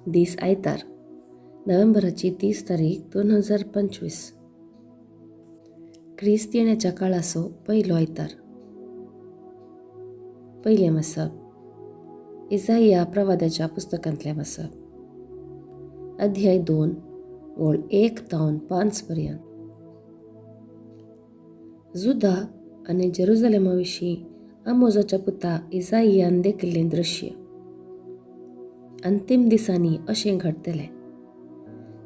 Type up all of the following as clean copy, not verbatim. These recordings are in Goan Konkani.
दीस आयतार, नोव्हेंबराची 30 तारीख 2025. क्रिस्त येण्याच्या काळाचो पयलो आयतार. पयलें वाचप इजाया प्रवादाच्या पुस्तकांतलें वाचप, अध्याय 2 ओळ 1 तावन 5 पर्यंत. जुदा आनी जेरुजलेमा विशीं आमोजाच्या पुता इजायान देखिल्लें दृश्य. अंतीम दिसांनी अशें घडटलें,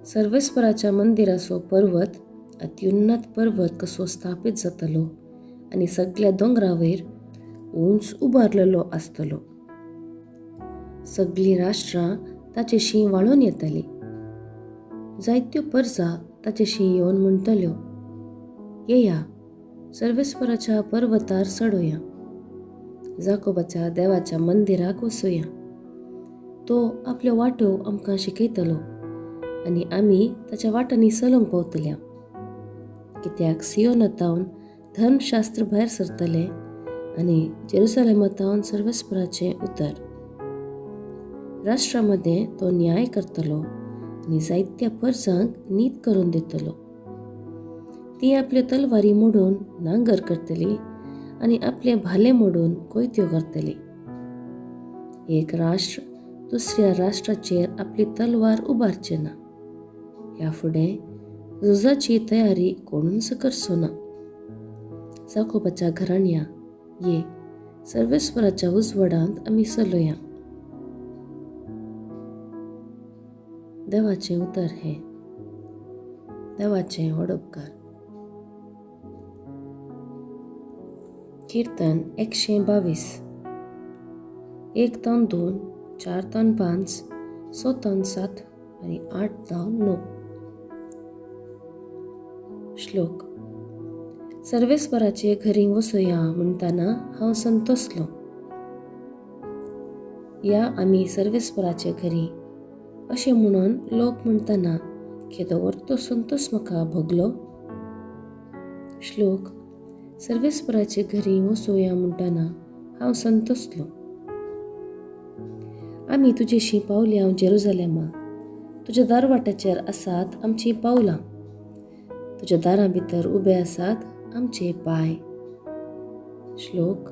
सर्वेस्पराच्या मंदिराचो पर्वत अत्युन्नत पर्वत कसो स्थापीत जातलो आनी सगळ्या दोंगरावयर उंच उबारलेलो आसतलो. सगळीं राष्ट्रां ताचेशी वाळून येतली, जायत्यो परजा ताचेशी येवन म्हणटल्यो, येया सर्वेस्पराच्या पर्वतार चडोया, जाकोबाच्या देवाच्या मंदिराक वचोया. तो आपल्यो वाटो आमकां शिकयतलो आनी आमी ताच्या वाटांनी चलूंक पावतल्या. कित्याक सियोनातावन धर्मशास्त्र भायर सरतलें आनी जेरुसलेमातावन सर्वेस्पराचें उतर. राष्ट्रा मदें तो न्याय करतलो आनी जायत्या परजांक नीत करून दितलो. ती आपल्यो तलवारी मोडून नांगर करतली आनी आपले भाले मोडून कोयत्यो करतली. एक राष्ट्र दुसऱ्या राष्ट्राचेर आपली तलवार उबारचे ना. ह्या फुडें झुजाची तयारी कोणूच करचो ना. जाकोबाच्या घराण्या, ये सर्वेस्पराच्या उजवाडांत आमी चलोया. देवाचें उतर हें. देवाचें व्हड उपकार. कीर्तन 122, 1 तावन 2, 4 तावन 5, 6 तावन 7 आनी 8 तावन 9. श्लोक. सर्वेस्पराचे घरी वसोया म्हणटाना हांव संतोसलो. या आमी सर्वेस्पराचे घरी अशें म्हणून लोक म्हणटाना केदो वर्तो संतोस म्हाका भोगलो. श्लोक. सर्वेस्पराचे घरी वसोया म्हणटाना हांव संतोसलो. आमी तुजेशी पावल्या हांव जेरुजलेमा, तुज्या दारवाटाचेर आसात आमचीं पावलां, तुज्या दारां भितर उबे आसात आमचे पांय. श्लोक.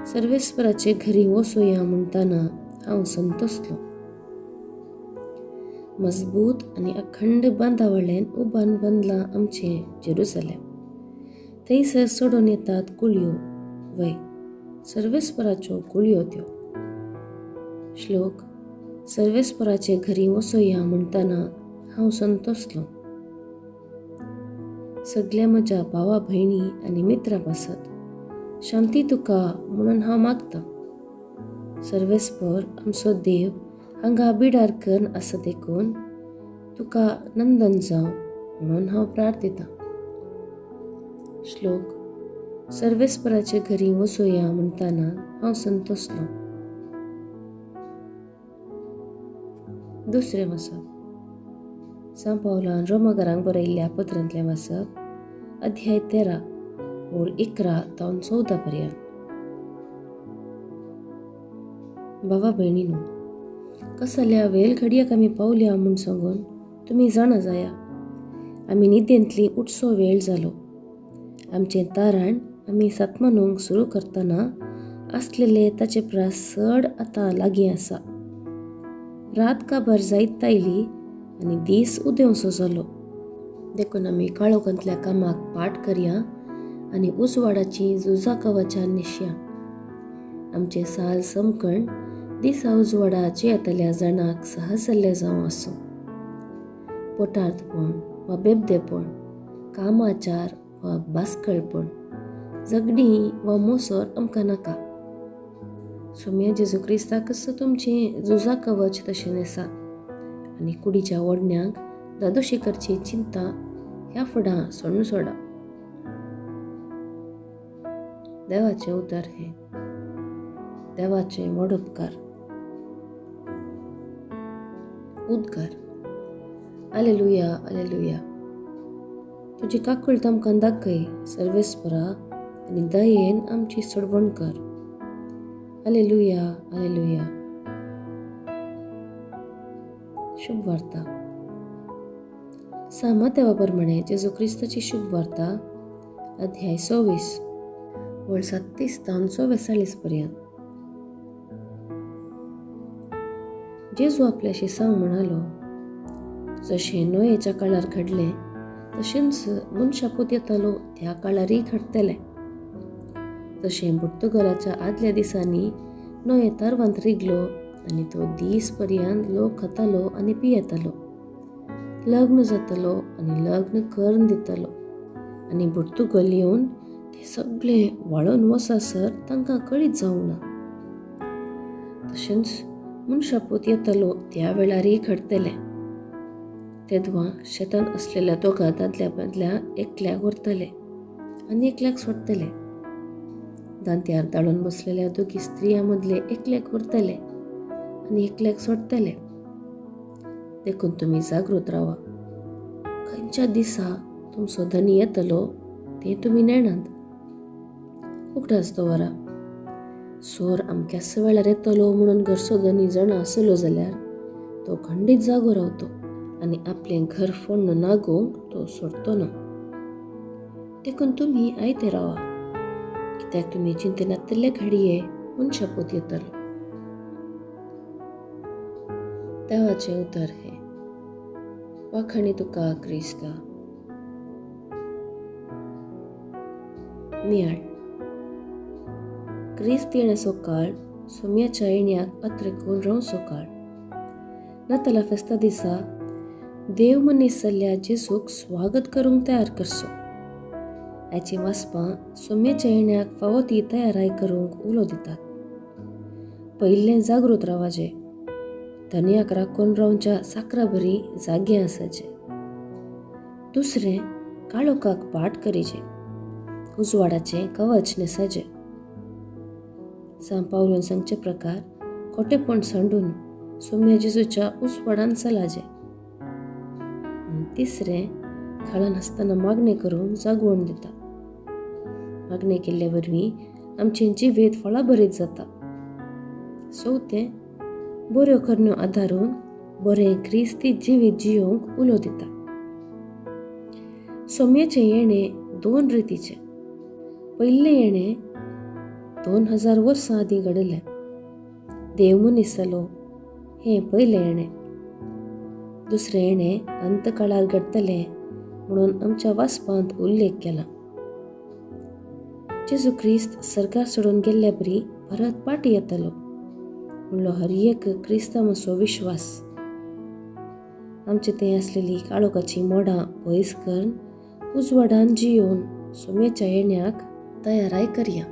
सर्वेस्पराचे घरी वसोया म्हणटाना हांव संतोसलो. मजबूत आनी अखंड बांदावळेन उबान बांदलां आमचें जेरुजलेम. थंयसर सोडून येतात कुळयो, वय सर्वेस्पराच्यो कुळयो त्यो. श्लोक. सर्वेस्पराचे घरी वसोया म्हणटाना हांव संतोसलो. सगल्या म्हज्या भावा भयणी आनी मित्रां पासत शांती तुका म्हणून हांव मागतां. सर्वेस्पर आमचो देव हांगा बिडार करून आसा देखून तुका नंदन जावं म्हणून हांव प्रार्थितां. श्लोक. सर्वेस्पराचे घरी वसोया म्हणटाना हांव संतोसलो. दुसरें वाचप सांत पावलान रोमागारांक बरयल्ल्या पत्रांतलें वाचप, अध्याय 13 ओळ 11 तावन 14 पर्यंत. भावा भयणीनो, कसल्या वेल घडयेक आमी पावल्या म्हूण सांगून तुमी जाणा जाया. आमी न्हिदेंतली उठचो वेळ जालो. आमचें तारण आमी सतमानूंक सुरू करतना आसलेले ताचे प्रास चड आतां लागीं आसा. रात काबार जायत आयली आनी दीस उदेवसो जालो. देखून आमी काळोखांतल्या कामाक पाट करया आनी उजवाडाची झुजा कवचां न्हेसया. आमचें साल समकण दिसा उजवाडाचे येतल्या जाणाक सहज जाल्लें जावं आसूं. पोटार्थपण वा बेबदेपण, कामाचार वा बास्कळपण, झगडीं वा मोसोर आमकां नाका. सोम्या जेजू क्रिस्ताकच तुमचें झुजा कवच तशें न्हेसा आनी कुडीच्या ओडण्यांक दादोशी करची चिंता ह्या फुडां सोडून सोडा. देवाचें उतर हें. देवाचें व्हड उपकार. उद्गार. आलेलुया, आलेलुया. तुजी काकूळट आमकां दाखय सर्वेस्परा आनी दयेन आमची सोडवण कर. आलेलुया, आलेलुया. शुभ वार्ता. सांत मातेवा प्रमाणे जेजू क्रिस्ताची शुभ वार्ता, अध्याय 26, वळ 37 तावन 44 पर्यंत. जेजू आपल्याशी सांग म्हणालो, जशें नोयेच्या काळार घडलें तशेंच मनशापूत येतालो त्या काळारय घडटलें. तशें पुर्तुगालाच्या आदल्या दिसांनी नोये तारवांत रिगलो आनी तो दीस पर्यंत लोक खातालो आनी पियेतालो, लग्न जातालो आनी लग्न करून दितालो, आनी पुर्तुगाल येवन ते सगळे वाळोवन वचासर तांकां कळीत जावंक ना. तशेंच मनशापूत येतालो त्या वेळारय घडटलें. तेदवां शेतान आसलेल्या दोगां दादल्या मदल्या एकल्याक व्हरतले आनी एकल्याक सोडटले. दांत्यार दाळून बसलेल्या दोगी स्त्रियां मदले एकल्याक व्हरतले आनी एकल्याक सोडटले. देखून तुमी जागृत रावा. खंयच्या दिसा तुमचो धनी येतलो तें तुमी नेणात. उगडास दवरा, चोर अमक्याच वेळार येतलो म्हणून घरचो धनी जाणा आसलो जाल्यार तो खंडीत जागो रावतो आनी आपलें घर फोण्ण नागोवंक तो सोडतो ना. देखून तुमी आयते रावा, कित्याक तुमी चिंतनातले घडये मनशापूत येतलो. देवाचें उतर हें. वाखाणी तुका क्रिस्ता. नियाळ. क्रिस्त येण्याचो काळ सोम्याच्या येण्याक अत्रेकून रावचो काळ. नाताला फेस्ता दिसा देव मनीस जाल्ल्या जेजूक स्वागत करूंक तयार करचो. हाची वाचपां सोम्याच्या येण्याक फावो ती तयाराय करूंक उलो दितात. पयलें जागृत रावाचें, धनयाक राखून रावच्या साकरा बरी जागे आसाचे. दुसरें, काळोखाक पाट करीचे, उजवाडाचें कवच न्हेसाचें. सांत पावलून सांगचे प्रकार खोटेपण सांडून सोम्या जेजूच्या उजवाडान चलाचें. तिसरें, खळान आसतना मागणें करूंक जागवण दिता. मागणें केल्ले वरवीं आमचें जिवीत फळाभरीत जाता. चवथें, बऱ्यो करण्यो आदारून बरें क्रिस्ती जिवीत जियोवंक उलो दिता. सोम्याचें येणें दोन रितीचें. पयलें येणें 2000 वर्सां आदीं घडलें. देव मनीस जालो हें पयलें येणें. दुसरें येणें अंतकाळार घडटलें म्हणून आमच्या वाचपांत उल्लेख केला. जेजू क्रिस्त सर्गार सोडून गेल्ल्या बरी परत पाटी येतलो म्हणलो हर एक क्रिस्तांवाचो विश्वास. आमचे थंय आसलेली काळोखाची मोडां पयस करून उजवाडान जियोवन सोम्याच्या येण्याक तयाराय करया.